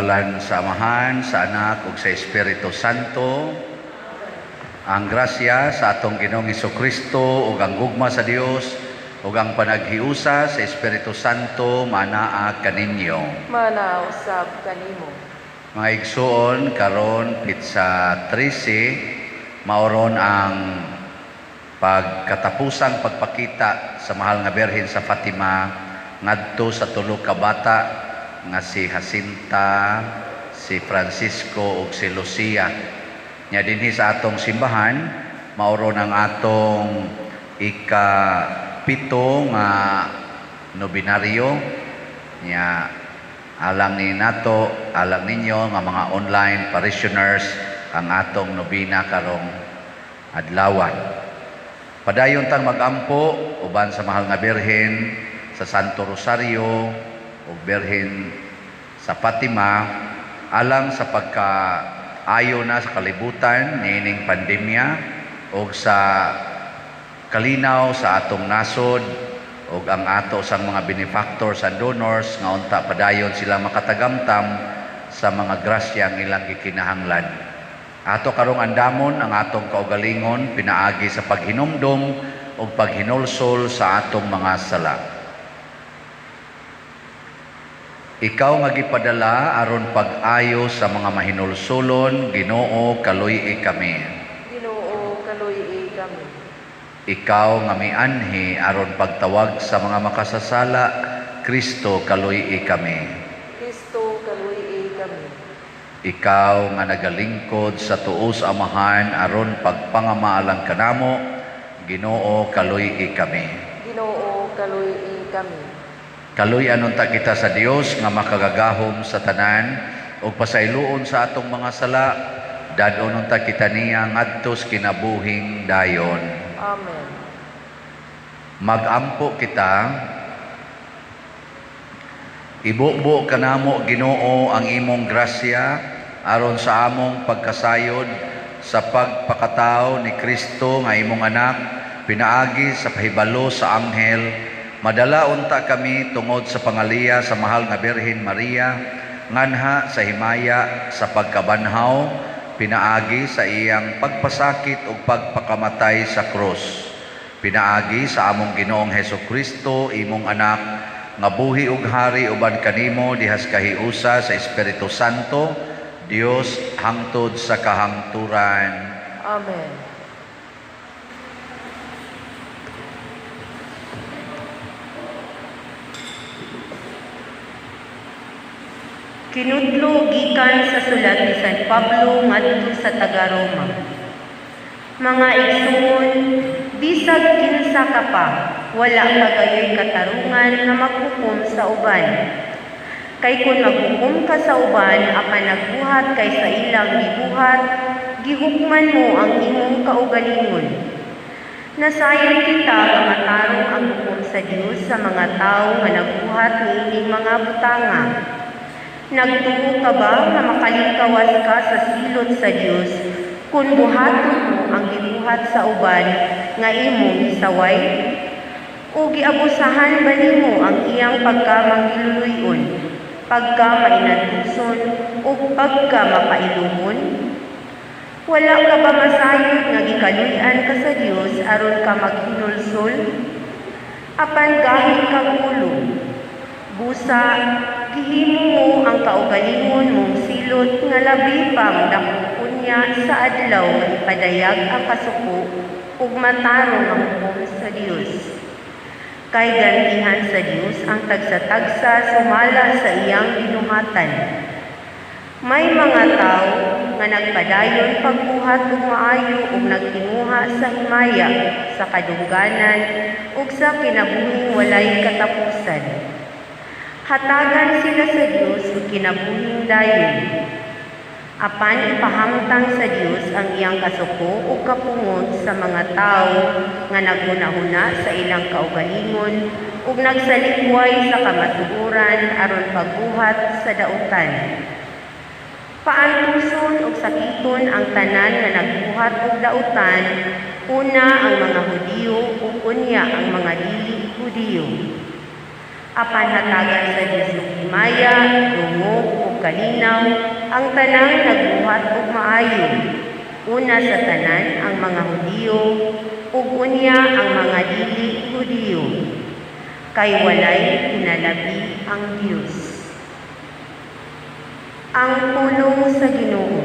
Sa ngalan sa Amahan, sa Anak ug sa Espiritu Santo. Ang grasya sa atong Ginoong Kristo ug ang gugma sa Dios ug ang panaghiusa sa Espiritu Santo manaa kaninyo. Manaa usab kanimo. Mga igsuon, karon petsa 13, mao ron ang pagkatapusang pagpakita sa Mahal nga Birhen sa Fatima ngadto sa tulo ka bata nga si Jacinta, si Francisco ug si Lucia. Nya dinhi sa atong simbahan, mao ron ang atong ika-7 nga nobinaryo. Nya alang ni nato, alang ninyo nga mga online parishioners, ang atong nobina karong adlaw. Padayon tang magampo uban sa Mahal nga Birhen sa Santo Rosario ug Birhen sa Fatima alang sa pagkaayo na sa kalibutan niining pandemya ug sa kalinaw sa atong nasod ug ang ato sang mga benefactors and donors nga unta padayon sila makatagamtam sa mga grasya ang ilang gikinahanglan. Ato karong andamon ang atong kaugalingon pinaagi sa paghinumdom ug paghinulsol sa atong mga sala. Ikaw nga gipadala aron pag-ayo sa mga mahinulsolon, Ginoo, kaluy-i kami. Ginoo, kaluy-i kami. Ikaw nga mianhi aron pagtawag sa mga makasasala, Kristo, kaluy-i kami. Kristo, kaluy-i kami. Ikaw nga nagalingkod sa tuo sa Amahan aron pagpangamaalang kanamo, Ginoo, kaluy-i kami. Ginoo, kaluy-i kami. Kaluy-an unta kita sa Dios nga makagagahom sa tanan ug pasayloon sa atong mga sala, dad-on unta kita niya ngadto sa kinabuhing dayon. Amen. Magampo kita. Ibubo kanamo, Ginoo, ang imong grasya aron sa among pagkasayod sa pagpakatao ni Kristo nga imong anak pinaagi sa pahibalo sa anghel, madala unta kami tungod sa pangaliya sa Mahal nga Birhen Maria nganha sa himaya sa pagkabanhaw pinaagi sa iyang pagpasakit ug pagpakamatay sa krus, pinaagi sa among Ginoong Hesus Kristo, imong anak, nga buhi ug hari uban kanimo dihas kahiusa sa Espiritu Santo, Dios, hangtod sa kahangturan. Amen. Kinudlo gikan sa sulat ni San Pablo ngadto sa taga-Roma. Mga igsuon, bisag kinsa ka pa, wala ka gayoy katarungan nga maghukom sa uban. Kay kun maghukom ka sa uban apan nagbuhat kay sa ilang gibuhat, gihukman mo ang imong kaugalingon. Nasayod kita nga matarong ang hukom sa Dios sa mga tawo nga nagbuhat niining mga butanga. Nagtuo ka ba nga makalingkawas ka sa silot sa Dios kung buhaton mo ang gibuhat sa uban nga imong gisaway? O giabusahan ba nimo ang iyang pagkamanggiluluyon, pagkamainantuson, o pagkamapailuhon? Wala ka ba masayod nga gikaluy-an ka sa Dios aron ka maghinulsol? Apan gahig kag ulo. Busa, gihimo mo ang kaugalingon mong silot nga labi pa modako unya sa adlaw nga ipadayag ang kasuko ug matarong nga hukom sa Dios. Kay gantihan sa Dios ang tagsa-tagsa sumala sa iyang binuhatan. May mga tawo nga nagpadayon pagbuhat og maayo ug nagtinguha sa himaya, sa kadungganan ug sa kinabuhing walay katapusan. Hatagan sila sa Dios og kinabuhing dayon. Apan ipahamtang sa Dios ang iyang kasuko ug kapungot sa mga tawo nga naghunahuna sa ilang kaugalingon ug nagsalikway sa kamatuoran aron pagbuhat sa dautan. Paantuson ug sakiton ang tanan nga nagbuhat og dautan, una ang mga Hudiyo ug unya ang mga dili Hudiyo. Apan hatagan sa Dios og himaya, dungog ug kalinaw ang tanang nagbuhat og maayo. Una sa tanan ang mga Hudiyo ug unya ang mga dili Hudiyo. Kay walay kinalabi ang Dios. Ang pulong sa Ginoo.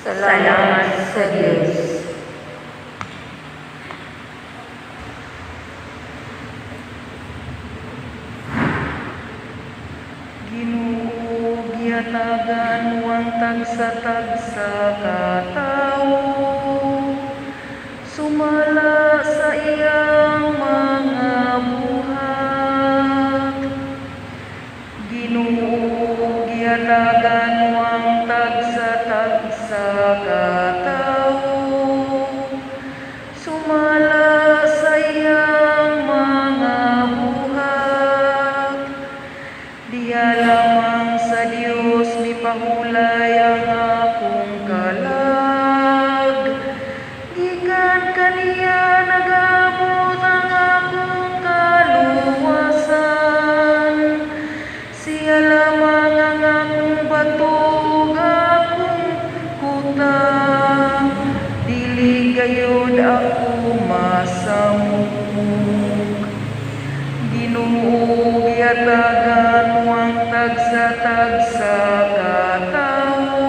Salamat sa Dios. Ginoo, gihatagan mo ang tagsa-tagsa ka tawo sumala sa iyang mga buhat. Ginoo, gihatagan mo ang tagsa-tagsa ka tawo sumala sa iyang mga buhat. Diha lamang sa Dios mipahulay ang akong kalag. Gikan kaniya nag-abot ang akong kaluwasan. Siya lamang ang akong bato ug akong kuta. Dili gayud ako masamok. Ginoo, gihatagan mo ang tagsa-tagsa ka tawo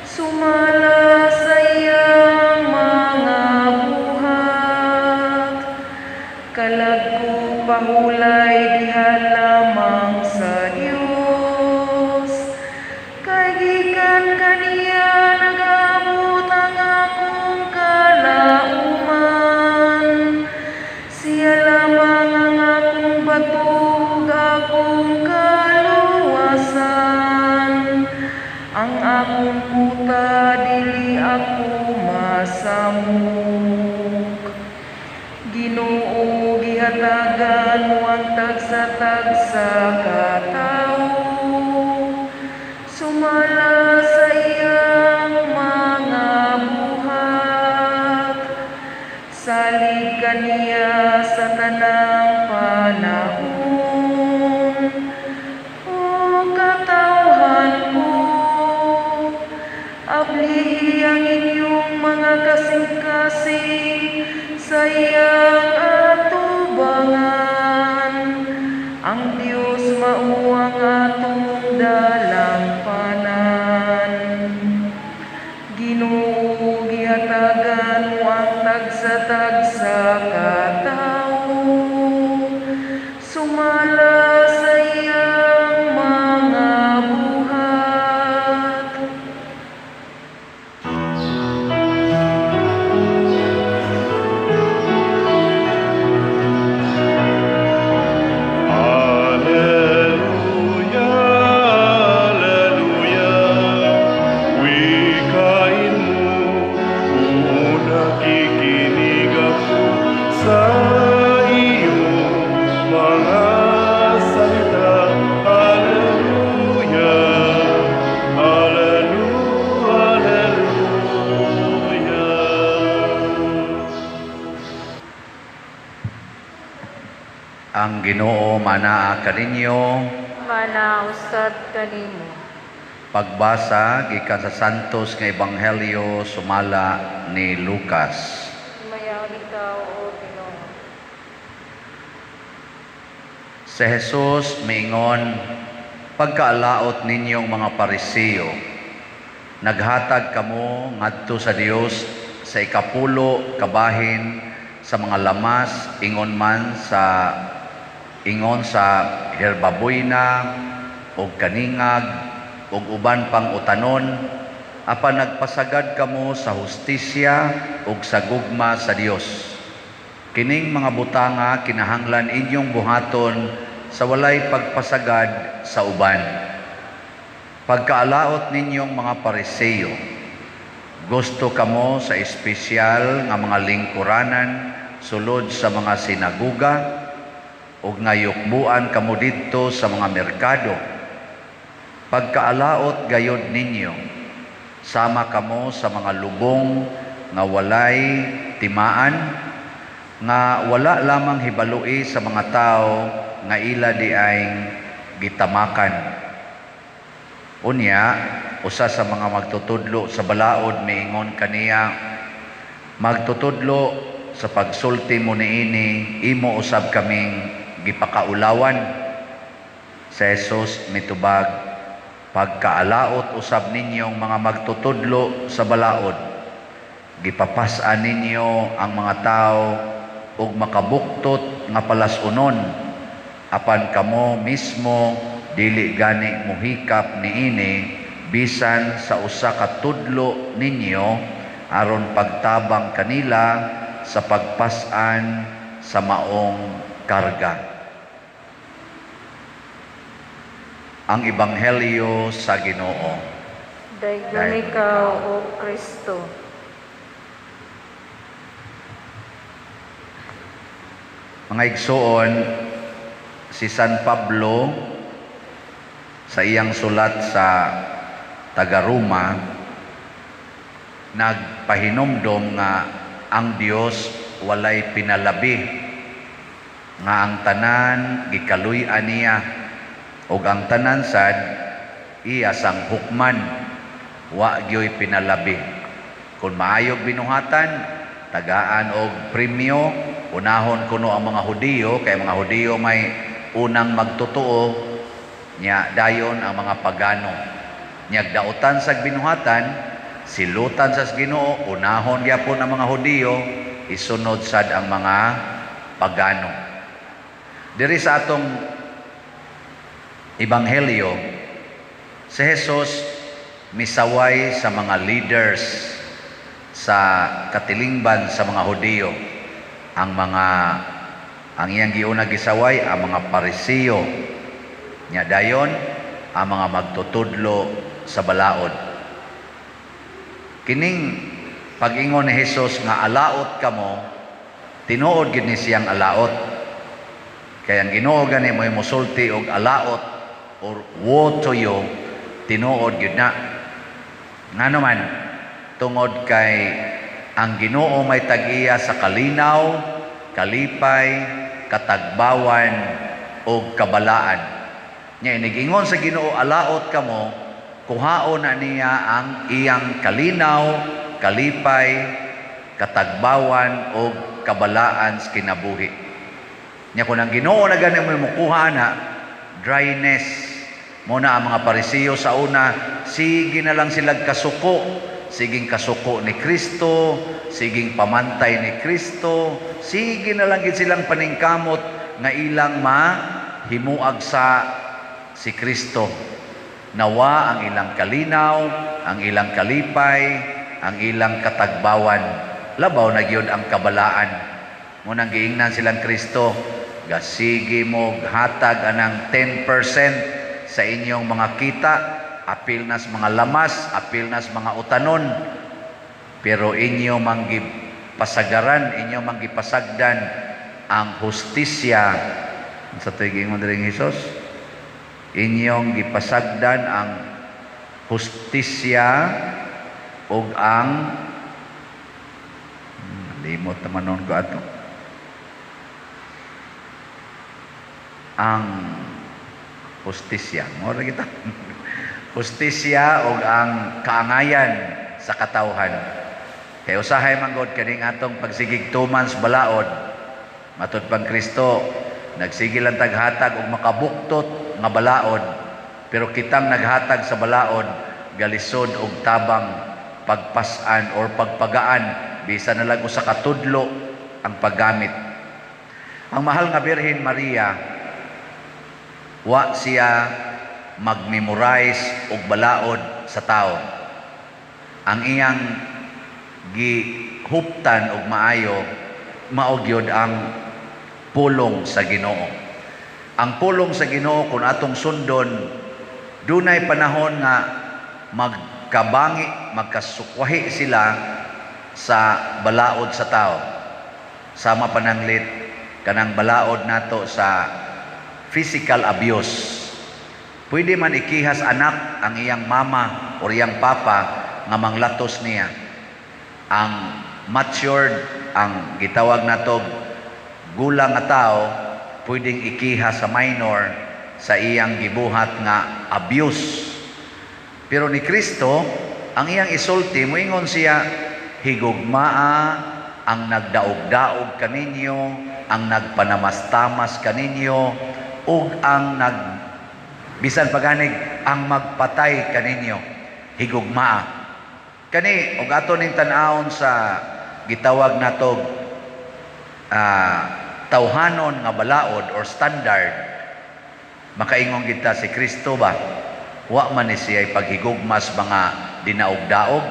sumala sa iyang mga buhat. Kalag ko pahulay diha lamang sa Dios. Kay gikan kaniya nag-abot ang akong kalauman. Siya lamang ang akong bato ug akong kaluwasan. Ang akong kuta, dili ako masamok. Ginoo, gihatagan mo ang tagsa-tagsa ka tawo sumala sa iyang mga buhat. Salig kaniya sa tanang panahon. O katawhan ko, ablihi ang inyong mga kasing-kasing sa iyang atubangan. Ang Dios mao ang atong dalampanan. Ginoo, gihatagan mo ang tagsa-tagsa ka tawo sumala sa iyang mga buhat. Alleluia, Alleluia, wikain mo kung nakikinig ako sa iyong mga salita. Alleluia, Alleluia, Alleluia. Ang Ginoo manaa kaninyo. Mana usab kanimo. Pagbasa gikan sa Santos nga Ebanghelyo sumala ni Lucas. Himayaon ikaw, O Ginoo. Si Jesus miingon, "Pagkaalaot ninyong mga Pariseo, naghatag kamo ngadto sa Dios sa 10 kabahin sa mga lamas ingon sa herbaboyna ug kaningag ug uban pang utanon, apan nagpasagad kamo sa hustisya ug sa gugma sa Dios. Kining mga butanga kinahanglan inyong buhaton sa walay pagpasagad sa uban. Pagkaalaot ninyong mga Pariseo, gusto kamo sa espesyal nga mga lingkuranan sulod sa mga sinaguga ug nga yukbuan kamo didto sa mga merkado. Pagkaalaot gayod ninyo, sama kamo sa mga lubong nga walay timaan, nga wala lamang hibaloi sa mga tao nga ila diay gitamakan." Unya, usa sa mga magtutudlo sa balaod miingon kaniya, "Magtutudlo, sa pagsulti mo niini, imo usab kaming gipakaulawan." Si Jesus mitubag, "Pagkaalaot usab ninyong mga magtutudlo sa balaod. Gipapas-an ninyo ang mga tao og makabuktot nga palas-unon, apan kamo mismo dili gani muhikap niini bisan sa usa ka tudlo ninyo aron pagtabang kanila sa pagpas-an sa maong karga." Ang Ebanghelyo sa Ginoo. Daygon ikaw, O Kristo. Mga igsoon, si San Pablo sa iyang sulat sa taga-Roma nagpahinumdom nga ang Dios walay pinalabi, nga ang tanan gikaluy-an niya ug ang tanan sad iya sang hukman, wa gyoy pinalabi. Kung maayog binuhatan, tagaan og premyo, unahon kuno ang mga Hudiyo, kay mga Hudiyo may unang magtotoo nya, dayon ang mga pagano. Nyag dautan sa binuhatan, silutan sa Ginoo, unahon gyapon ang mga Hudiyo, isunod sad ang mga pagano. Diri sa atong ebanghelyo, si Jesus misaway sa mga leaders sa katilingban sa mga Hudiyo. Ang iyang giuna gisaway ang mga Parisiyo, nya dayon ang mga magtutudlo sa balaod. Kining pag-ingon ni Jesus nga alaot kamo, tinuod gid ni siyang alaot. Kay ang Ginoo gani mo'y mosulti og alaot or woe to you, tinuod gyud na. Ngano man, tungod kay ang Ginoo may tag-iya sa kalinaw, kalipay, katagbawan ug kabalaan. Nya inigingon sa Ginoo alaot kamo, kuhaon na niya ang iyang kalinaw, kalipay, katagbawan ug kabalaan sa kinabuhi. Nya kun ang Ginoo na gani mo mukuha na dryness mo na ang mga Parisiyo sa una, sige na lang sila kasuko, siging kasuko ni Kristo, siging pamantay ni Kristo, sige na lang gid silang paningkamot nga ilang mahimuag sa si Kristo. Nawa ang ilang kalinaw, ang ilang kalipay, ang ilang katagbawan. Labaw na gyud ang kabalaan. Munang giingnan silang Kristo, gasige mo hatag anang 10% sa inyong mga kita, apil nas mga lamas, apil nas mga utanon, pero inyo manggipasagaran, inyo manggipasagdan ang hustisya. Sa tuig ingon diri Hesus, inyong gipasagdan ang hustisya ug ang limot naman nun ko ato, ang hustisya, mura kita hustisya ug ang kaangayan sa katawhan. Kay usahay man gud kaning atong pagsigig 2 months balaod, matud pang Kristo nagsigil ang taghatag og makabuktot nga balaod, pero kitang naghatag sa balaod galisod og tabang pagpas-an or pagpagaan bisan na lang usa ka tudlo ang paggamit. Ang mahal nga Birhen Maria, wa siya mag-memorize og balaod sa tao. Ang iyang gihuptan og maayo mao gyud ang pulong sa Ginoo. Ang pulong sa Ginoo kung atong sundon, dunay panahon nga magkabangi, magkasukwahi sila sa balaod sa tao. Sama pananglit kanang balaod nato sa physical abuse. Pwede man ikihas anak ang iyang mama o iyang papa nga manglatos niya. Ang matured, ang gitawag nato gulang nga tao, pwedeng ikiha sa minor sa iyang gibuhat nga abuse. Pero ni Kristo, ang iyang isulti, moingon siya, higugmaa ang nagdaog-daog kaninyo, ang nagpanamastamas kaninyo, ug ang nag bisan paganig ang magpatay kaninyo, higugmaa. Kani og ato ning tan-awon sa gitawag nato tawhanon nga balaod or standard, makaingon kita, si Kristo ba, wa man ni siya paghigugmas mga dinaog-daog?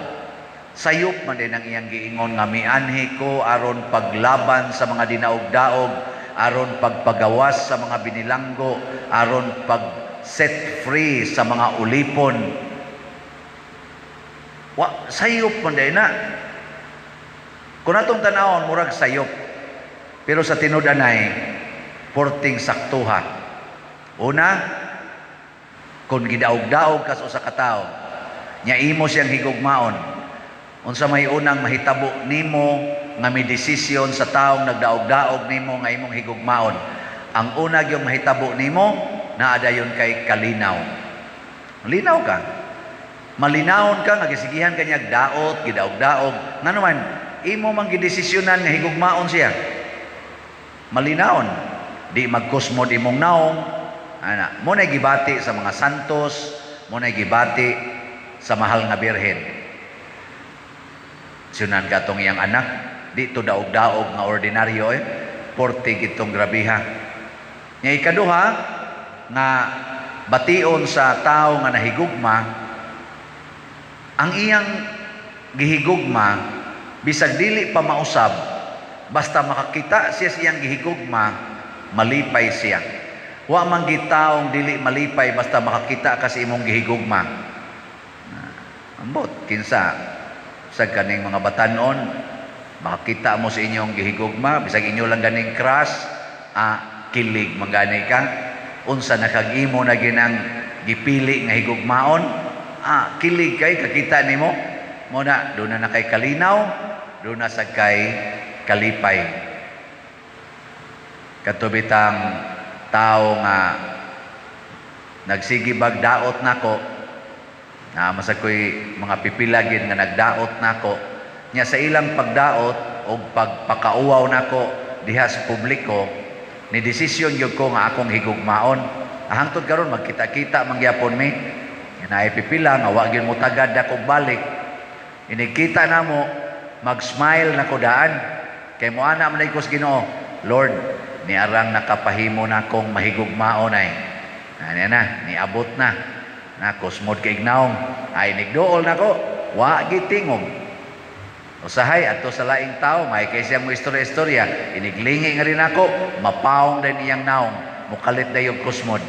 Sayop man din ang iyang giingon nga mianhi ko aron paglaban sa mga dinaog-daog, aron pagpagawas sa mga binilanggo, aron pag set free sa mga ulipon. Wa sayop man din na. Kung atong tanawon, murag sayop, pero sa tinud-anay porting saktuha. Una, kung gidaog-daog ka sa usa ka tawo nya imo siyang higugmaon, unsa may unang mahitabo nimo nga may desisyon sa taong nagdaog-daog nimo nga imong higugmaon? Ang una gyud mahitabo nimo, naa dayon kay kalinaw. Linaw ka, malinawon ka nga gisigihan ka niya daot, gidaog-daog. Ngano man imo man gidesisyonan nga higugmaon siya, malinawon, di magkusmod imong naong ana. Mo na gibati sa mga santos, mo na gibati sa mahal nga Birhen. Sunan katong iyang anak, di to daog-daog nga ordinaryo eh. Porte gitong grabiha. Nga ikaduha, nga bation sa tao nga nahigugma, ang iyang gihigugma, bisag dili pa mausab, basta makakita siya sa iyang gihigugma, malipay siya. Wa man gitaong dili malipay basta makakita ka sa imong gihigugma. Ambot, kinsa sa kaning mga batanon, makakita mo sa inyong gihigugma, bisag inyo lang ganing crush, kilig mangani ka. Unsa na kag imo na ginang gipili nga higugmaon, kilig kay kakita nimo. Mo na doon na kay kalinaw, doon na sa kay kalipay. Katubitang tao nga nagsige bag daot nako, na masag ko'y mga pipilagin nga nagdaot nako nya, sa ilang pagdaot o pagpakauwaw nako diha sa publiko, ni desisyon gyud ko nga akong higugmaon. Hangtod karon magkita-kita mangyapon mi. Naay pipila nga wa gyud mo tagad akong balik. Inikita namo, mag-smile na ko daan kay moana man ko sa Ginoo, "Lord, niarang nakapahimo na akong mahigugmaon ay." Ani na, niabot na. Na kusmod kay naong ay nigduol nako, wa gitingog. Usahay adto sa laing tao, may kay siya mo istorya-istorya, iniglingi nga rin ako, mapaong din iyang naong, mukalit na yung kusmod.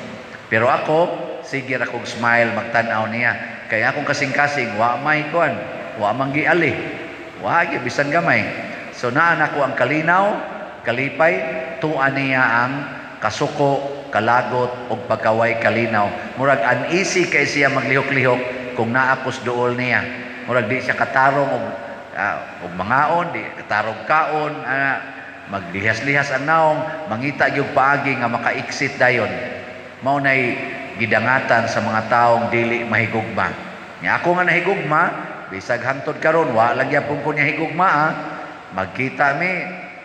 Pero ako, sige ra kog smile magtan-aw niya. Kaya akong kasing-kasing, wa may kuan, wa man giali. Wa gi bisan gamay. So naa nako ang kalinaw, kalipay, tuan niya ang kasuko, kalagot ug pagkaway kalinaw. Murag uneasy kay siya maglihok-lihok kung naa ko's duol niya. Murag di siya katarong og mangaon, di katarong kaon, maglihas-lihas ang naong, mangita gyud paagi nga maka-exit dayon. Mao nay gidangatan sa mga taong dili mahigugma. Nya ako nga nahigugma, bisag hangtod karon wa lang gyapon ko niya higugma. Magkita mi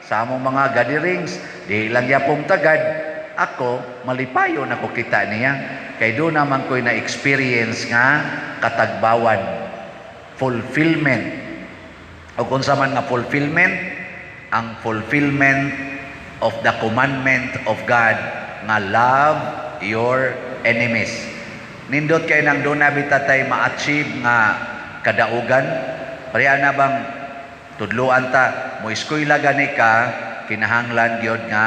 sa among mga gatherings, di lang gyapon tagad. Ako, malipayon ako kita niya. Kay doon naman ko'y na-experience nga katagbawan, fulfillment. O kung sa man nga fulfillment, ang fulfillment of the commandment of God nga love your enemies. Nindot kay nang doon na bitatay ma-achieve nga kadaugan. Pareha na bang tudluan ta, mo eskwela gani ka, kinahanglan gyud nga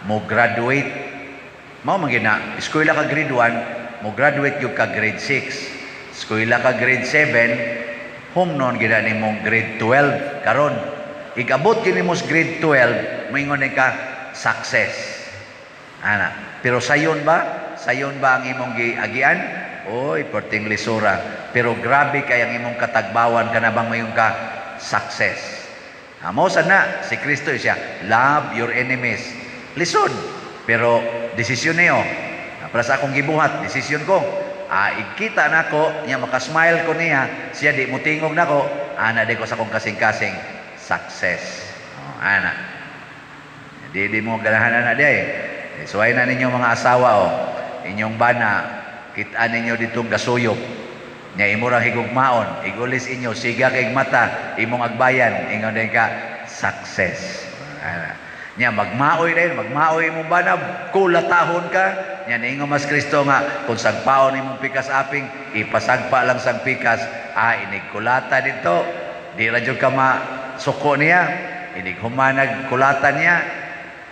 mo graduate. Mao man gina, eskwela ka grade 1, mo graduate gyud ka grade 6. Eskwela ka grade 7, humnon gina nimong grade 12 karon. Igabot gyud nimo sa grade 12, moingon ni ka success. Ana, pero sayon ba? Sayon ba ang imong giagian? Oy, perting lisura. Pero grabe kay ang imong katagbawan kana bang mayon ka success. Amo sad na si Kristo siya, love your enemies. Lisod, pero desisyon niyo. Para sa akong gibuhat, desisyon ko. Ah, igkita nako, niya makasmile ko niya, siya di mutingog nako, ana di ko sa akong kasing-kasing, success. Oh, ana. Di di mo ganahan na di ay. Suway na ninyo mga asawa o, inyong bana, kita ninyo ditong gasuyop. Nya imo ra higugmaon, igulis inyo, siga kay mata, imong agbayan, ingon din ka, success. Ana. Nya magmaoy din, magmaoy imong bana, kulatahon ka. Nya niingon mas Kristo nga kung sagpaon imong pikas aping, ipasagpa lang sang pikas, ah inig kulata dito. Di ra jud ka masuko niya, inig humanag kulata niya,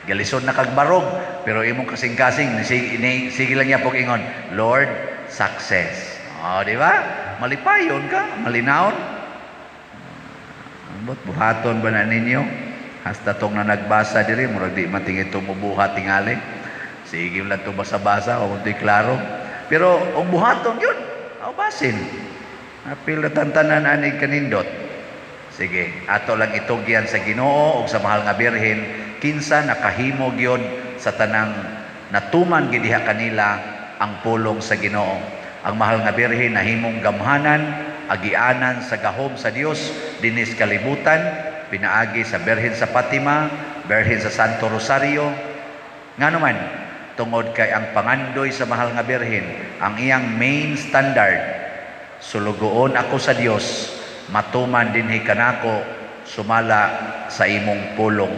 galisod na kag barog, pero imong kasing-kasing sige lang niya pog ingon, Lord, success. Oh, di ba? Malipayon ka, malinawon. Ambot buhaton ba na ninyo? Hasta tong na nagbasa diri, murag di man tingin tumubuhat tingali. Sige lang to basa-basa, o di klaro. Pero ang buhaton yun, aw basin. Apil na tantanan anig kanindot. Sige, ato lang itugyan sa Ginoo ug sa mahal nga Birhen, kinsa nakahimo gyud sa tanang natuman gid diha kanila ang pulong sa Ginoo. Ang mahal nga Birhen nahimong gamhanan, agianan sa gahom sa Dios dinis kalibutan, pinaagi sa Birhen sa Fatima, Birhen sa Santo Rosario. Ngano man, tungod kay ang pangandoy sa mahal nga Birhen, ang iyang main standard, sulugoon ako sa Dios, matuman dinhi kanako, sumala sa imong pulong.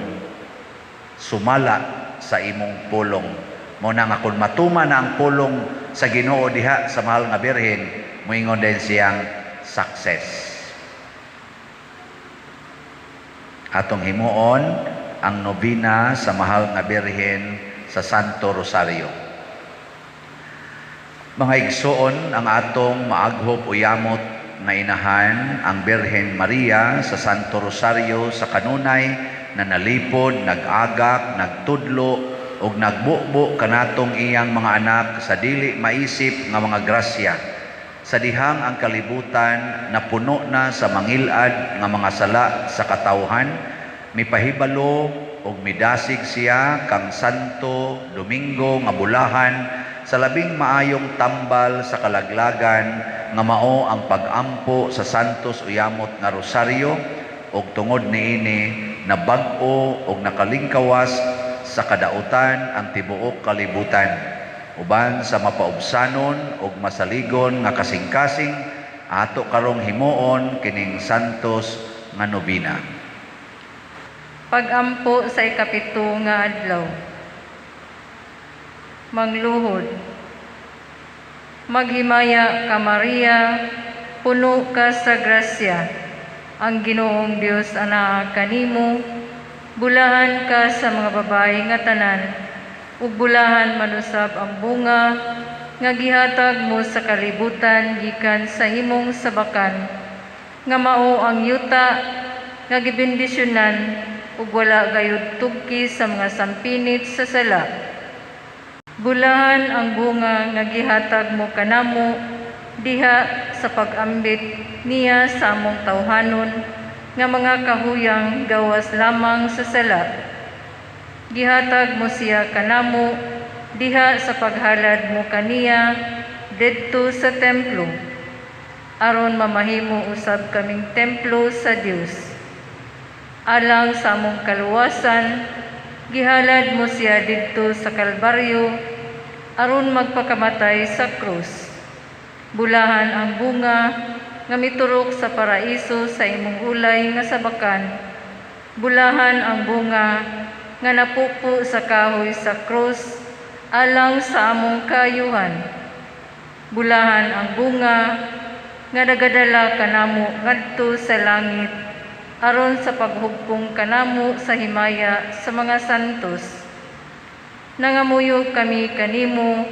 Sumala sa imong pulong. Mo na nga kung matuman na ang pulong sa Ginoo diha sa mahal nga Birhen, moingon din siyang success. Atong himuon ang nobina sa mahal nga Birhen sa Santo Rosario. Mga igsoon, ang atong maaghop o yamot nga inahan ang Birhen Maria sa Santo Rosario sa kanunay na nalipod, nag-agak, nagtudlo ug nagbubo kanatong iyang mga anak sa dili maisip nga mga grasya. Sa dihang ang kalibutan napuno na sa mangilad nga mga sala sa katawhan, mipahibalo ug midasig siya kang Santo Domingo nga bulahan sa labing maayong tambal sa kalaglagan nga mao ang pag-ampo sa Santos Uyamot nga Rosaryo, ug tungod niini nabag-o ug nakalingkawas sa kadautan ang tibuok kalibutan, uban sa mapaubsanon ug masaligon nga kasing-kasing ato karong himuon kining Santos nga nobina. Pag-ampo sa ikapito nga adlaw. Mangluhod. Maghimaya ka Maria, puno ka sa grasya. Ang Ginoong Dios anaa kanimo, bulahan ka sa mga babae nga tanan, ug bulahan manusab ang bunga nga gihatag mo sa kalibutan gikan sa imong sabakan, nga mao ang yuta nga gibendisyonan ug wala gayud tugki sa mga sampinit sa sala. Bulahan ang bunga nga gihatag mo kanamo diha sa pag-ambit niya sa among tawhanon nga mga kahuyang gawas lamang sa sala. Gihatag mo siya kanamo diha sa paghalad mo kaniya didto sa templo, aron mamahimo usab kaming templo sa Dios. Alang sa among kaluwasan, gihalad mo siya didto sa Kalbaryo aron magpakamatay sa krus. Bulahan ang bunga nga miturok sa paraiso sa imong ulay nga sabakan. Bulahan ang bunga nga napupo sa kahoy sa krus alang sa among kayuhan. Bulahan ang bunga nga nagadala kanamo ngadto sa langit aron sa paghugpong kanamo sa himaya sa mga santos. Nangamuyo kami kanimo,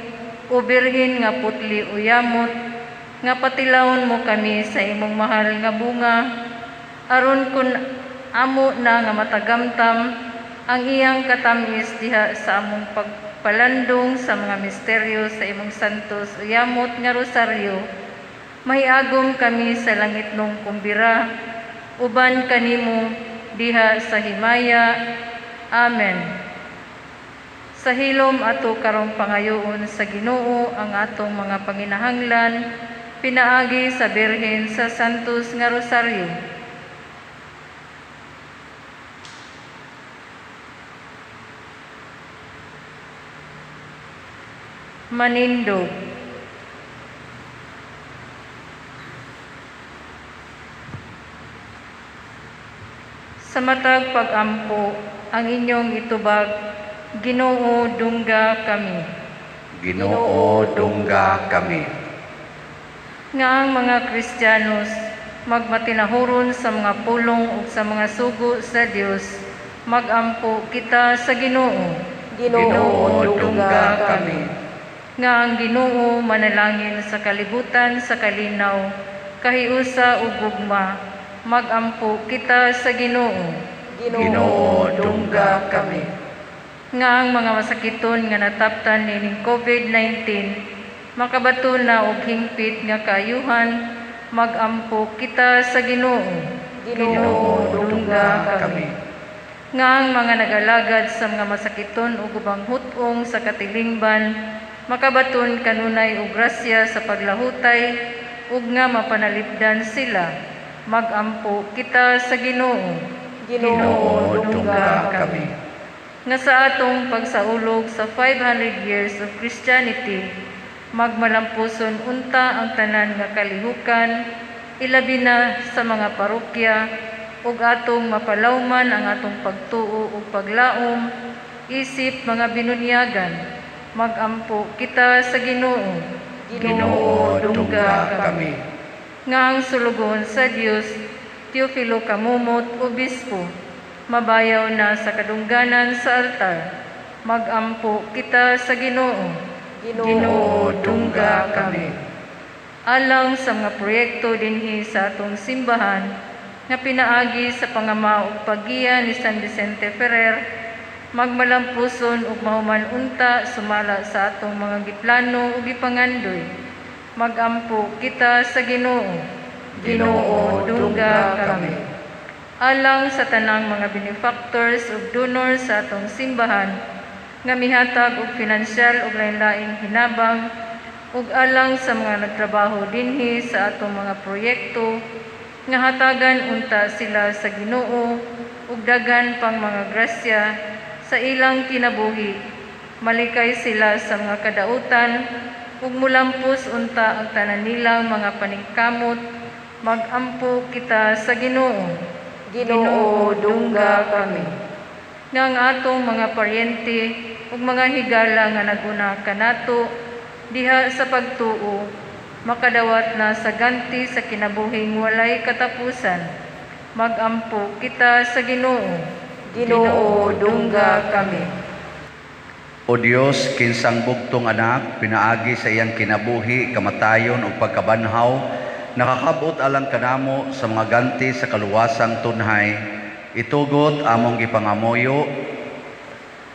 o Birhen nga putli o yamot, nga patilawon mo kami sa imong mahal nga bunga, aron kun amo na nga matagamtam ang iyang katamis diha sa among pagpalandong sa mga misteryo sa imong santos o yamot nga rosaryo, mahiagom kami sa langitnong kumbira, uban kanimo diha sa himaya. Amen. Sa hilom ato karong pangayoon sa Ginoo ang atong mga panginahanglan pinaagi sa Birhen sa Santos nga Rosaryo. Manindog. Sa matag pag-ampo, ang inyong itubag, Ginoo, dungga kami. Ginoo, dungga kami. Nga ang mga Kristiyanos magmatinahuron sa mga pulong ug sa mga sugo sa Dios, magampo kita sa Ginoo. Ginoo, dungga kami. Nga ang Ginoo manalangin sa kalibutan sa kalinaw, kahiusa ug gugma, magampo kita sa Ginoo. Ginoo, dungga kami. Nga ang mga masakiton nga nataptan nining COVID-19 makabato na og hingpit nga kaayuhan, magampo kita sa Ginoo. Ginoo, dungga kami. Nga ang mga nagalagad sa mga masakiton ug ubang hut-ong sa katilingban makabaton kanunay og grasya sa paglahutay ug nga mapanalipdan sila, magampo kita sa Ginoo. Ginoo, dungga kami. Nga sa atong pagsaulog sa 500 years of Christianity, magmalampuson unta ang tanan nga kalihukan, ilabi na sa mga parokya, ug atong mapalawman ang atong pagtuo ug paglaom, isip mga binunyagan, magampo kita sa Ginoo. Ginoo, dungga kami. Nga ang sulugoon sa Dios, Teofilo Camomot, Obispo, mabayaw na sa kadungganan sa altar, magampo kita sa Ginoo. Ginoo, dungga kami. Alang sa mga proyekto dinhi sa atong simbahan nga pinaagi sa pangama ug paggiya ni San Vicente Ferrer, magmalampuson ug mahuman unta sumala sa atong mga giplano ug gipangandoy, magampo kita sa Ginoo. Ginoo, dungga kami. Alang sa tanang mga benefactors ug donors sa atong simbahan nga mihatag og pinansyal ug lain-laing hinabang, ug alang sa mga nagtrabaho dinhi sa atong mga proyekto nga hatagan unta sila sa Ginoo ug daghan pang mga grasya sa ilang kinabuhi, malikay sila sa mga kadautan ug mulampos unta ang tanan nilang mga paningkamot, magampo kita sa Ginoo. Ginoo, dungga kami. Nga ang atong mga paryente ug mga higala nga naguna kanato diha sa pagtuo, makadawat na sa ganti sa kinabuhing walay katapusan, magampo kita sa Ginoo. Ginoo, dungga kami. O Dios, kinsang bugtong anak, pinaagi sa iyang kinabuhi, kamatayon ug pagkabanhaw, nakakabot alang kanamo sa mga ganti sa kaluwasang tunhay, itugot among gipangamuyo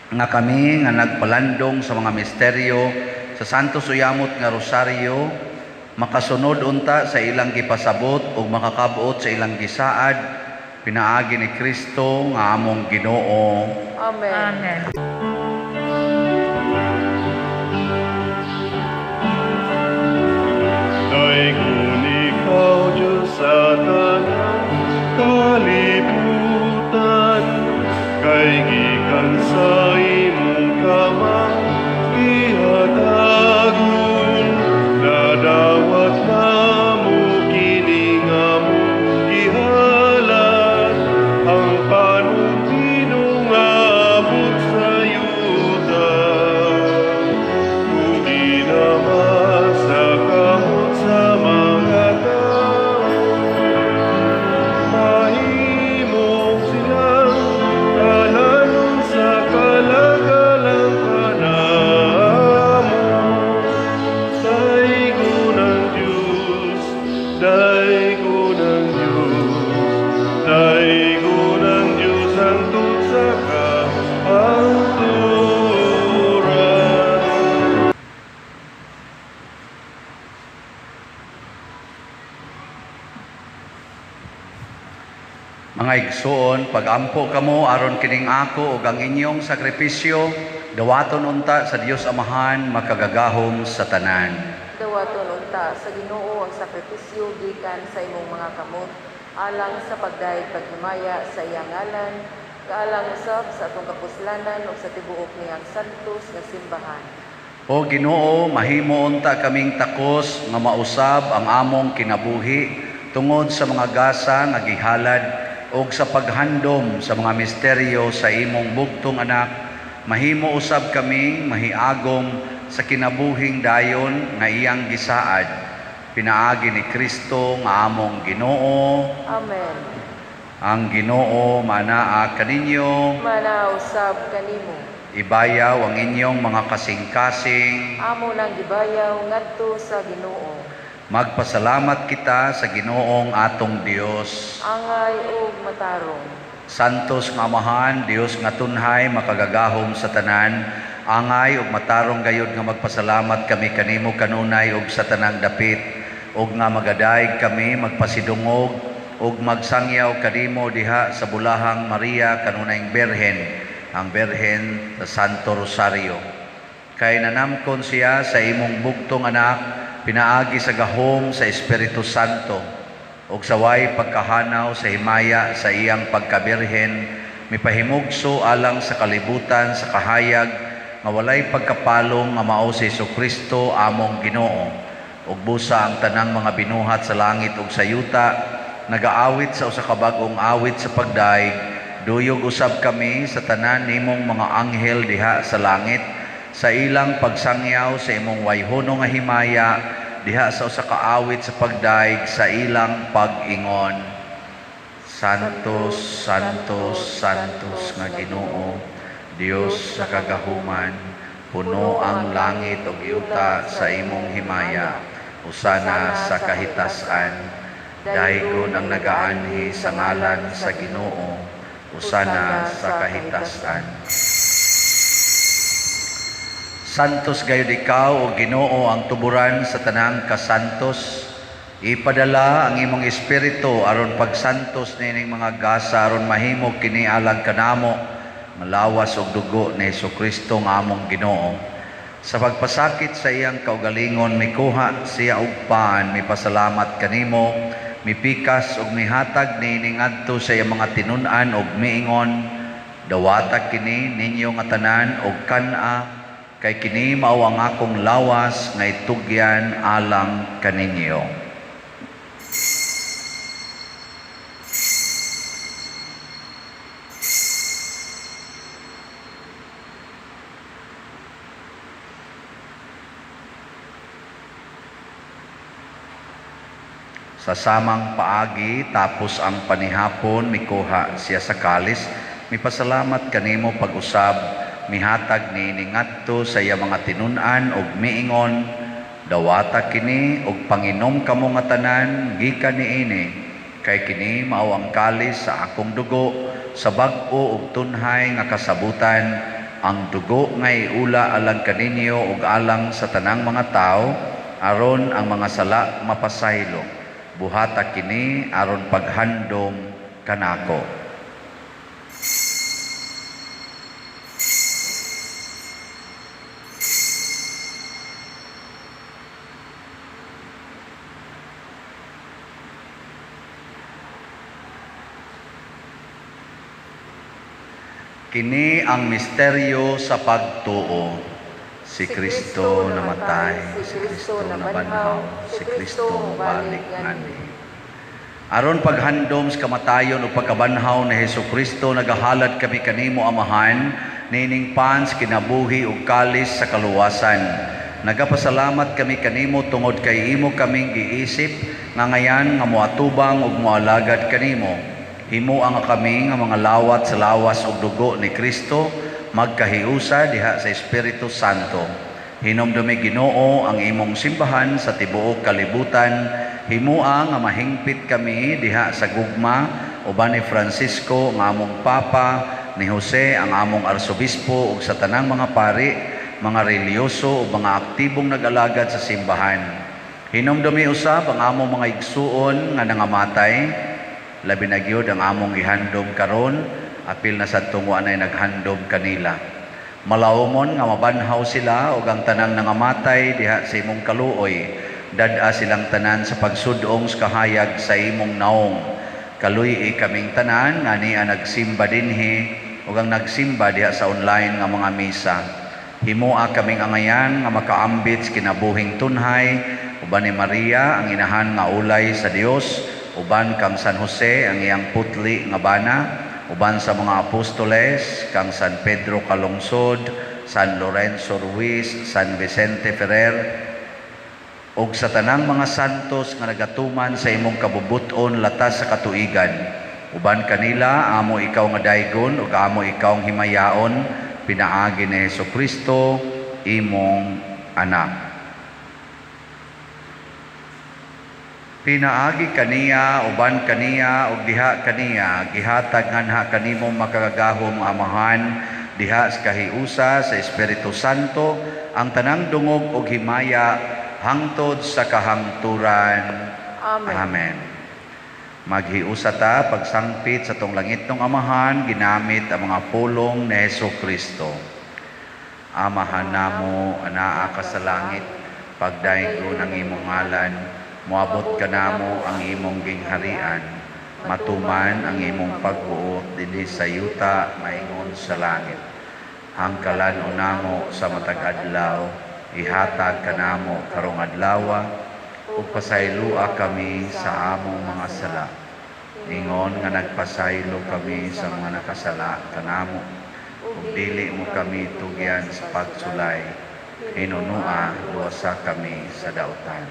nga kami nga nagpalandong sa mga misteryo sa Santos Uyamot nga Rosaryo, makasunod unta sa ilang gipasabot ug makakabot sa ilang gisaad, pinaagi ni Kristo nga among Ginoo. Amen. Amen. Daygon ikaw, Diyos, sa tanang kalibutan, kay gikan sa imong kamang gihatagon, nadawat namo kini nga among gihalad, ang panumdum nga abot sa yuta. Ug ginama sa kamot sa mga tao, mahimong silang kalanon sa kalagalang kanamo. Daygon ang Diyos, daygon ang Diyos, daygon ang Diyos hangtod sa kahangturan. Mga igsoon, pag-ampo kamo aron kining ako ug ang inyong sakripisyo Dawaton unta sa Dios Amahan makagagahom sa tanan. Dawaton unta sa Ginoo ang sakripisyo gikan sa imong mga kamot alang sa pagdayeg paghimaya sa iyang ngalan, kaalang usab sa atong kapuslanan ug sa tibuok niyang santos nga simbahan. O Ginoo, mahimo unta kaming takos nga mausab ang among kinabuhi tungod sa mga gasa nga gihalad ug sa paghandom sa mga misteryo sa imong bugtong anak. Mahimo usab kaming mahiagom sa kinabuhing dayon nga iyang gisaad. Pinaagi ni Kristo nga among Ginoo. Amen. Ang Ginoo manaa kaninyo. Manaa usab kanimo. Ibayaw ang inyong mga kasing-kasing. Amo nang gibayaw ngadto sa Ginoo. Magpasalamat kita sa Ginoong atong Dios. Angay ug matarong. Santos nga Amahan, Dios nga tunhay, makagagahom sa tanan, angay ug matarong gayud nga magpasalamat kami kanimo kanunay ug sa tanang dapit, ug nga magadayeg kami magpasidungog ug magsangyaw kanimo diha sa bulahang Maria kanunayng Birhen, ang Birhen sa Santo Rosario. Kay nanamkon siya sa imong bugtong anak, pinaagi sa gahom sa Espiritu Santo, ug saway pagkahanaw sa himaya sa iyang pagkabirhen, mipahimugso alang sa kalibutan sa kahayag nga walay pagkapalong nga mao si Hesukristo among Ginoo. Ug busa ang tanang mga binuhat sa langit ug sa yuta nagaawit sa usa ka bag-ong awit sa pagdaig, duyog usab kami sa tanan nimong mga anghel diha sa langit sa ilang pagsangyaw sa imong wayhono nga himaya diha sa usa ka awit sa pagdaig sa ilang pag-ingon. Santos, Santos, Santos nga Ginoo, Dios sa kagahuman, puno ang langit ug yuta sa imong himaya. Usana sa kahitasan, daygon ang nagaanhi sa ngalan sa Ginoo, usana sa kahitasan. Santos gayud ikaw o Ginoo ang tuburan sa tanang kasantos. Ipadala ang imong espiritu aron pagsantos nining mga gasa aron mahimo kini alang kanamo malawas og dugo ni Hesukristo nga among Ginoo. Sa pagpasakit sa iyang kaugalingon mikuha siya og paan, mipasalamat kanimo, mipikas og mihatag niini ngadto sa iyang mga tinun-an og miingon, dawata kini ninyo nga tanan og kan-a, kay kini mao ang akong lawas nga itugyan alang kaninyo. Sa samang paagi, tapos ang panihapon, mikuha siya sa kalis, mipasalamat kanimo pag-usab, mihatag niini ngadto sa iya mga tinun-an og miingon, dawata kini og panginom kamo nga tanan gikan niini, kay kini mao ang kalis sa akong dugo sa bag-o ug tunhay nga kasabutan, ang dugo nga iula alang kaninyo ug alang sa tanang mga tawo aron ang mga sala mapasaylo. Buhata kini aron paghandom kanako. Kini ang misteryo sa pagtuo. Si Kristo namatay, si Kristo nabanhaw, si Kristo mobalik nganhi. Aron paghandom sa kamatayon ug pagkabanhaw ni Hesukristo, nagahalad kami kanimo Amahan, nining pans kinabuhi ug kalis sa kaluwasan. Nagapasalamat kami kanimo tungod kay imo kaming giisip nga ngayan nga moatubang ug moalagad kanimo. Himoa nga kami nga mga lawat sa lawas ug dugo ni Kristo, magkahiusa diha sa Espiritu Santo. Hinumdumi Ginoo ang imong simbahan sa tibuok kalibutan. Himoa nga mahingpit kami diha sa gugma uban ni Francisco ang among Papa, ni Jose ang among Arsobispo ug sa tanang mga pari, mga relihiyoso ug mga aktibong nag-alagad sa simbahan. Hinumdumi usab ang among mga igsuon nga nangamatay, labi na gyud ang among gihandom karon, apil na sa tungwa nay naghandom kanila. Malaumon nga mabanhaw sila ug ang tanang nangamatay diha sa imong kaluoy. Dad-a silang tanan sa pagsudong sa kahayag sa imong naong. Kaluy-i kaming tanan nga niya nagsimba dinhi ug ang nagsimba diha sa online nga mga misa. Himoa kaming angayan nga makaambit sa kinabuhing tunhay uban ni Maria ang inahan nga ulay sa Dios, uban kang San Jose ang iyang putli nga bana, uban sa mga apostoles kang San Pedro Calungsod, San Lorenzo Ruiz, San Vicente Ferrer, ug sa tanang mga santos nga nagatuman sa imong kabubut-on latas sa katuigan. Uban kanila amo ikaw nga daygon ug amo ikaw ang himayaon pinaagi ni Hesukristo imong anak. Pinaagi kaniya, uban kaniya, ug diha kaniya, gihatag nganha kanimo makagagahom Amahan, diha sa kahiusa sa Espiritu Santo, ang tanang dungog ug himaya hangtod sa kahangturan. Amen. Amen. Maghiusa ta pagsangpit sa tong langitnong Amahan, ginamit ang mga pulong ni Hesukristo. Amahan namo, anaa ka sa langit, pagdaygon ang imong ngalan, moabot kanamo ang imong gingharian, matuman ang imong pagbuot dinhi sa yuta maingon sa langit. Hangkalan unamo sa matag adlaw, ihatag kanamo karong adlawa, ug pasayloa kami sa among mga sala. Ingon nga nagpasaylo kami sa mga nakasala kanamo, ug dili mo kami tugyan sa pagsulay, hinunua luwasa kami sa dautan.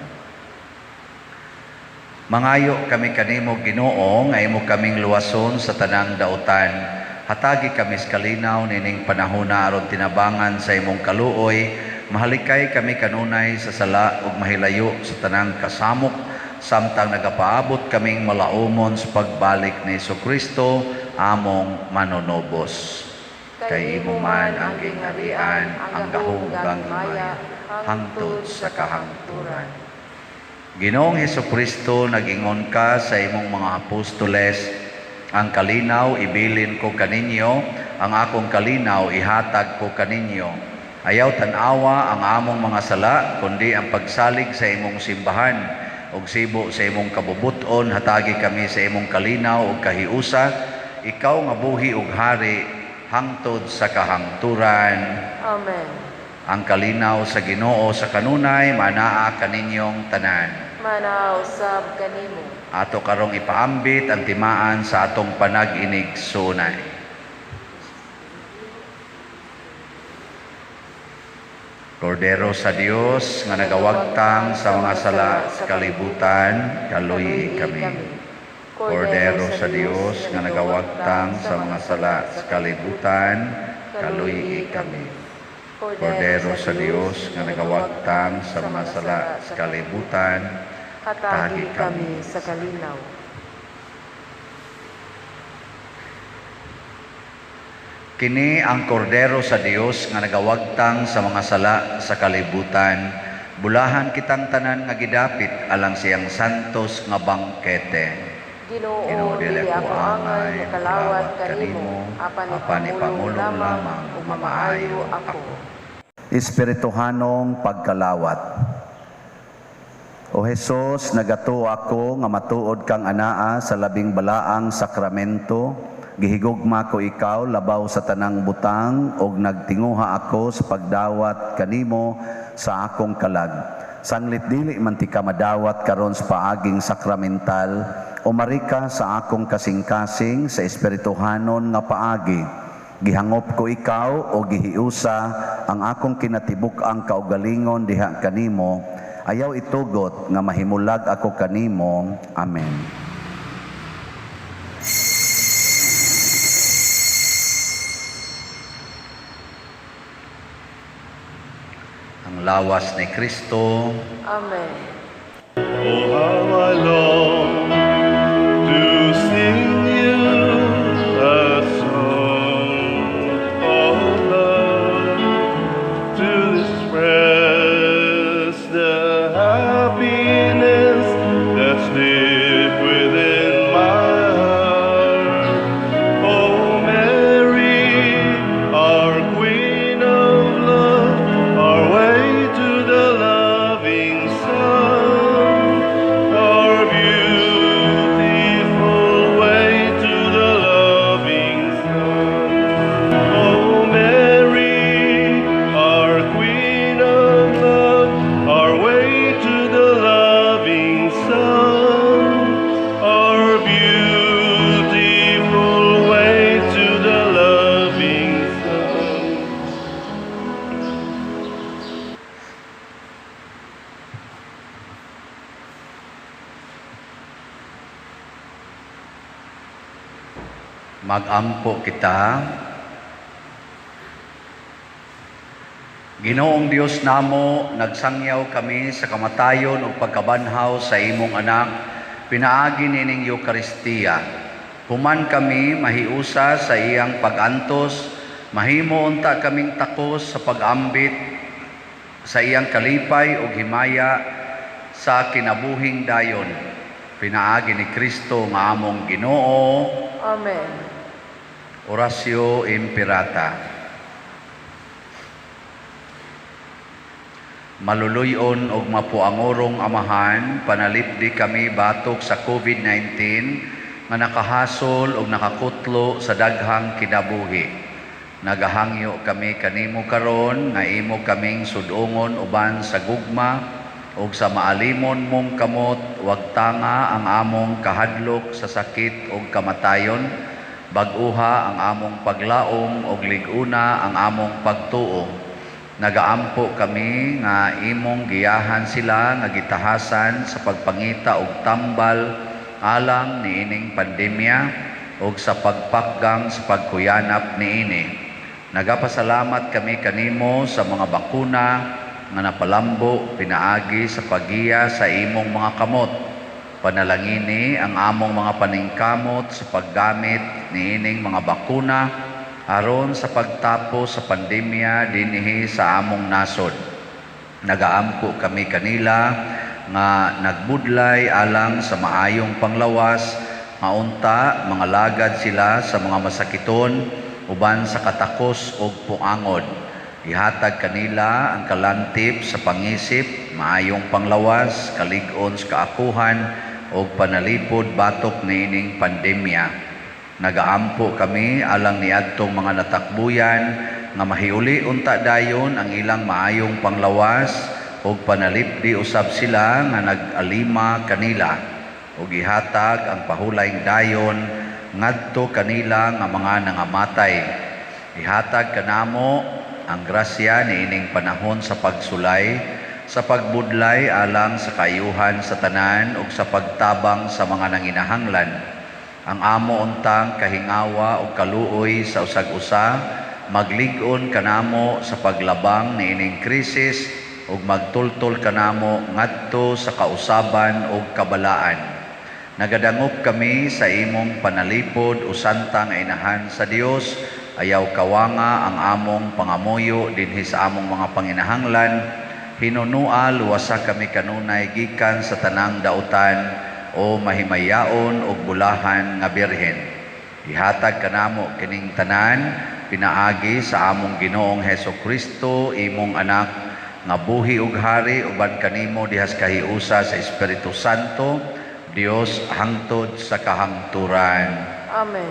Mangayo kami kanimo Ginoo nga imo kaming luwason sa tanang dautan. Hatagi kami sa kalinaw nining panahona aron tinabangan sa imong kaluoy. Mahalikay kami kanunay sa sala ug mahilayo sa tanang kasamok samtang nagapaabot kaming malaumon sa pagbalik ni Hesukristo among manunubos. Kay imo man ang gingharian, ang gahom ug ang himaya hangtod sa kahangturan. Ginoong Hesukristo, nag-ingon ka sa imong mga apostoles, ang kalinaw ibilin ko kaninyo, ang akong kalinaw ihatag ko kaninyo. Ayaw tan-awa ang among mga sala, kundi ang pagsalig sa imong simbahan ug sibo sa imong kabubuton, hatagi kami sa imong kalinaw ug kahiusa, ikaw nga buhi ug hari hangtod sa kahangturan. Amen. Ang kalinaw sa Ginoo sa kanunay manaa kaninyong tanan. Manaw sab kanimo. Ato karong ipaambit ang timaan sa atong panag-inig sunay. Kordero sa Dios nga nagawagtang sa mga sala sa kalibutan, kaluyi kami. Kordero sa Dios nga nagawagtang sa mga sala sa kalibutan, kaluyi kami. Kordero sa Dios nga nagawagtang sa mga sala sa kalibutan, hatagi kami sa kalinaw. Kini ang kordero sa Dios nga nagawagtang sa mga sala sa kalibutan. Bulahan kitang tanan nga gidapit alang siyang santos nga bangkete. Ginoo, dili ako angay makalawat kanimo, apan ipamulong lamang ug mamaayo ako. Espirituhanong pagkalawat. O Hesus, nagatuo ako nga matuod kang anaa sa labing balaang sakramento. Gihigugma ko ikaw labaw sa tanang butang ug nagtinguha ako sa pagdawat kanimo sa akong kalag. Sanglit dili man ti ka madawat karon sa paaging sakramental, umari ka sa akong kasing-kasing sa espirituhanon nga paagi. Gihangop ko ikaw o gihiusa ang akong kinatibuk-ang kaugalingon diha kanimo. Ayaw itugot nga mahimulag ako kanimo. Amen. Ang lawas ni Kristo. Amen. Oh, how I long to sing you a song of love, to express the happiness that's deep within my heart. Oh, Mary, our Queen Magampo kita. Ginoong Dios namo, nagsangyaw kami sa kamatayon ug pagkabanhaw sa imong anak, pinaagi nining Eukaristiya. Human kami mahiusa sa iyang pag-antos, mahimo unta kaming takos sa pag-ambit sa iyang kalipay ug himaya sa kinabuhing dayon. Pinaagi ni Kristo nga among Ginoo. Amen. Oratio Imperata. Maluluyon og mapuangorong Amahan, panalipdi kami batok sa COVID-19 nga nakahasol og nakakutlo sa daghang kinabuhi. Nagahangyo kami kanimo karon nga imo kaming sudongon uban sa gugma ug sa maalimon mong kamot, wag tanga ang among kahadlok sa sakit ug kamatayon, bag-uha ang among paglaom ug lig-una ang among pagtuo. Nagaampo kami nga imong giyahan sila nga gitahasan sa pagpangita og tambal alang niining pandemya ug sa pagpakgang sa pagkuyanap niini. Nagapasalamat kami kanimo sa mga bakuna nga napalambo pinaagi sa paggiya sa imong mga kamot. Panalangini ang among mga paningkamot sa paggamit niining mga bakuna aron sa pagtapos sa pandemya dinhi sa among nasod. Nagaampo kami kanila nga nagbudlay alang sa maayong panglawas, nga unta mga lagad sila sa mga masakiton uban sa katakos og puangod. Ihatag kanila ang kalantip sa pangisip, maayong panglawas, kalig-on sa kaakuhan og panalipod batok niining pandemya. Nagaampo kami alang niadtong mga natakbuyan nga mahiuli unta dayon ang ilang maayong panglawas ug panalipdi usab sila nga nag-alima kanila ug ihatag ang pahulayng dayon ngadto kanila nga mga nangamatay. Ihatag kanamo ang grasya niining panahon sa pagsulay, sa pagbudlay alang sa kaayuhan sa tanan ug sa pagtabang sa mga nanginahanglan. Ang amo untang kahingawa o kaluoy sa usag-usa, maglig-on kanamo sa paglabang niining krisis ug magtultol kanamo ngadto sa kausaban ug kabalaan. Nagadangop kami sa imong panalipod o santang inahan sa Dios, ayaw kawanga ang among pangamuyo dinhi sa among mga panginahanglan. Hinunua luwasa kami kanunay gikan sa tanang dautan o mahimayaon og bulahan nga birhen. Ihatag kanamo kining tanan pinaagi sa among Ginoong Heso Kristo, imong anak nga buhi ug hari uban kanimo dihas kahiusa sa Espiritu Santo, Dios hangtod sa kahangturan. Amen.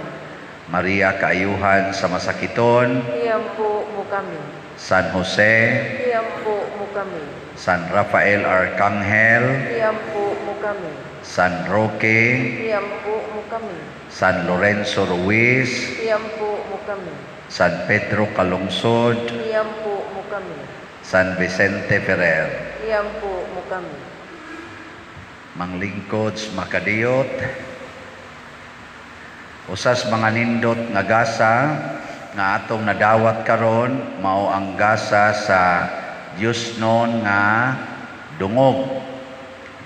Maria kaayuhan sa masakiton, Iampo mo kami. San Jose, Iampo mo kami. San Rafael Arcangel, Iampo mo kami. San Roque, Iampo mo kami. San Lorenzo Ruiz, Iampo mo kami. San Pedro Calungsod, Iampo mo kami. San Vicente Ferrer. Iampo mo kami. Manglingkod makadiyot, usas mga nindot nga gasa nga atong nadawat karon mao ang gasa sa Diyosnon nga dungog,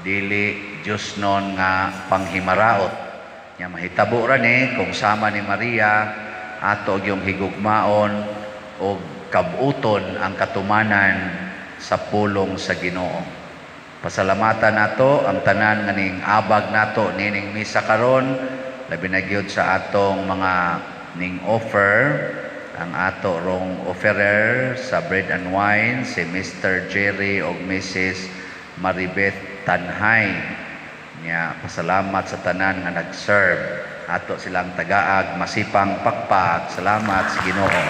dili Diyosnon nga panghimaraot. Nya mahitabo ra ni kung sama ni Maria ato gyung higugmaon og kabuton ang katumanan sa pulong sa Ginoo. Pasalamatan nato ang tanan nga ning abag nato nining misa karon, labi na gyud sa atong mga ning offer, ang ato rong offerer sa bread and wine si Mr. Jerry og Mrs. Maribeth Tanhay. Nya pasalamat sa tanan nga nag-serve. Ato silang tagaag masipang pakpak. Salamat sa Ginoo.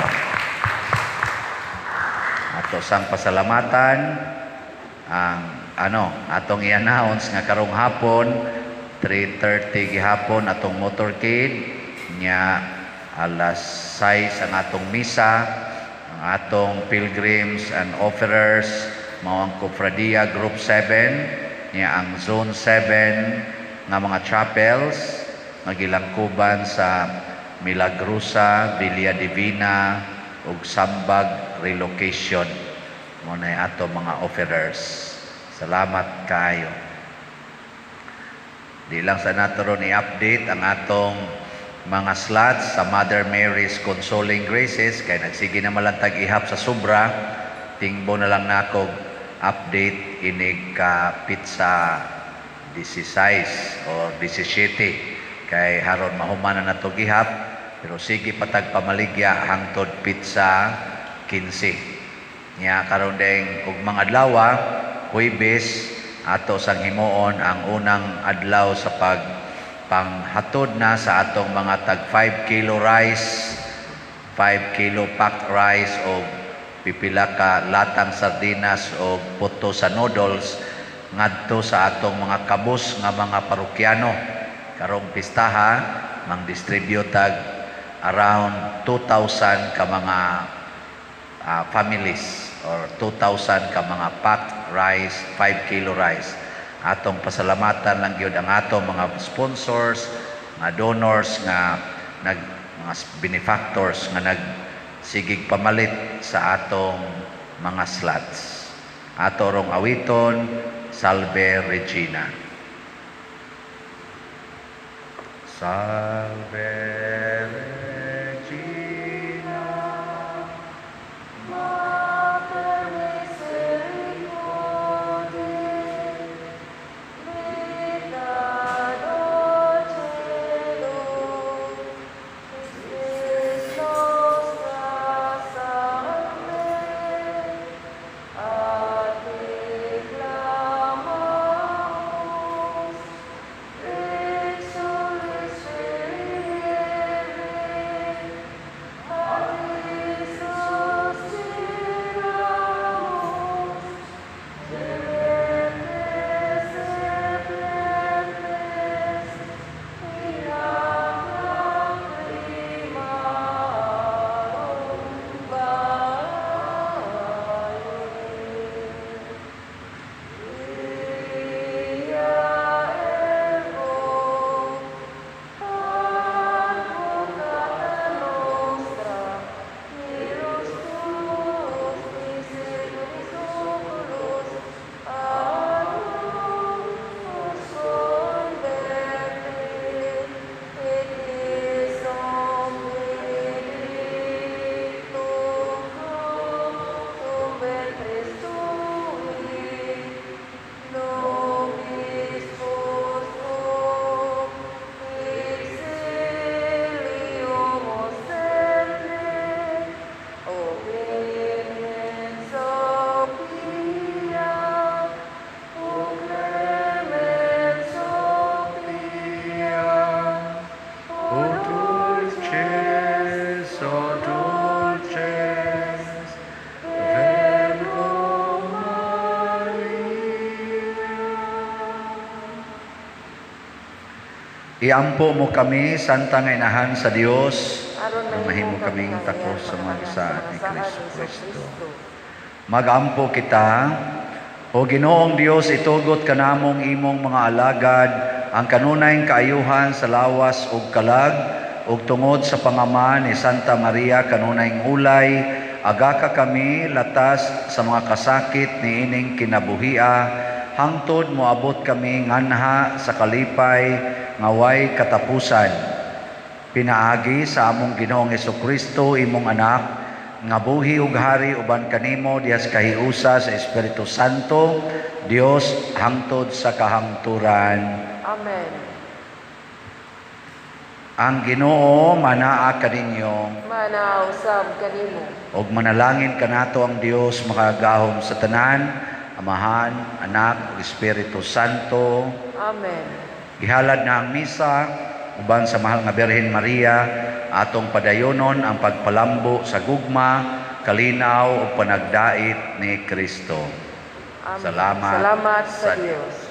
Ato sang pasalamatan ang atong i-announce nga karong hapon 3:30 gihapon atong motorcade, nya alas 6 ang atong misa. Ang atong pilgrims and offerers mao ang Cofradia Group 7, nya ang Zone 7 nga mga chapels nga gilangkuban sa Milagrosa, Villa Divina ug Sambag Relocation. Mo na ato mga offerers. Salamat kaayo. Di lang sa nato ron i-update ang atong mga slots sa Mother Mary's Consoling Graces kay nagsige na malantag ihap sa sobra. Tingbo na lang nako update inig ka petsa 16 or 17 kay haron mahuman na nato gihap, pero sige patag pamaligya hangtod petsa 15 nya. Karon deng ug mga adlaw, Huwebes, ato sang himuon ang unang adlaw sa pag panghatod na sa atong mga tag 5 kilo rice, 5 kilo packed rice o pipila ka latang sardinas o puto sa noodles ngadto sa atong mga kabus nga mga parokyano. Karong pistaha, mang-distribute tag around 2,000 ka mga families or 2,000 ka mga packed rice, 5 kilo rice. Atong pasalamatan lang gyud ang atong mga sponsors, mga donors nga nag mga benefactors nga nagsigig pamalit sa atong mga slots. Ato rong awiton, Salve Regina. Salve Regina, Mater misericordiae, vita dulcedo, spes nostra salve. A te clamamus, exules filii Aevae, a te suspiramus, gementes et flentes, in hac lacrimarum vale. Via ergo, advocata nostra, miros tuos misericordias oculos ad nos converte, et in benedicto fructu ventris tui, nobis post hoc exilium ostende, O clemens, O pia, O clemens, O pia, O dulcis, O dulcis, Virgo Maria. Iampo mo kami, Santa nga Inahan sa Dios, aron aron mahimo kaming kaming takos sa mga gisaad ni mga saad Kristo ni Kristo. Kristo. Magampo kita. O Ginoong Dios, itugot kanamong imong mga alagad ang kanunayng kaayuhan sa lawas ug kalag, ug tungod sa pangama ni Santa Maria kanunayng ulay, agaka kami latas sa mga kasakit niining kinabuhia, hangtod moabot kami nganha sa kalipay nga way katapusan. Pinaagi sa among Ginoong Hesukristo, imong anak, nga buhi ug hari uban kanimo dihas kahiusa sa Espiritu Santo, Dios hangtod sa kahangturan. Amen. Ang Ginoo manaa kaninyo. Manaa usab kanimo. Ug manalangin kanato ang Dios makagagahom sa tanan, Amahan, Anak, ug Espiritu Santo. Amen. Gihalad na ang misa uban sa mahal nga Birhen Maria, atong padayonon ang pagpalambo sa gugma, kalinaw ug panagdait ni Kristo. Amen. Salamat Salamat sa sa Dios.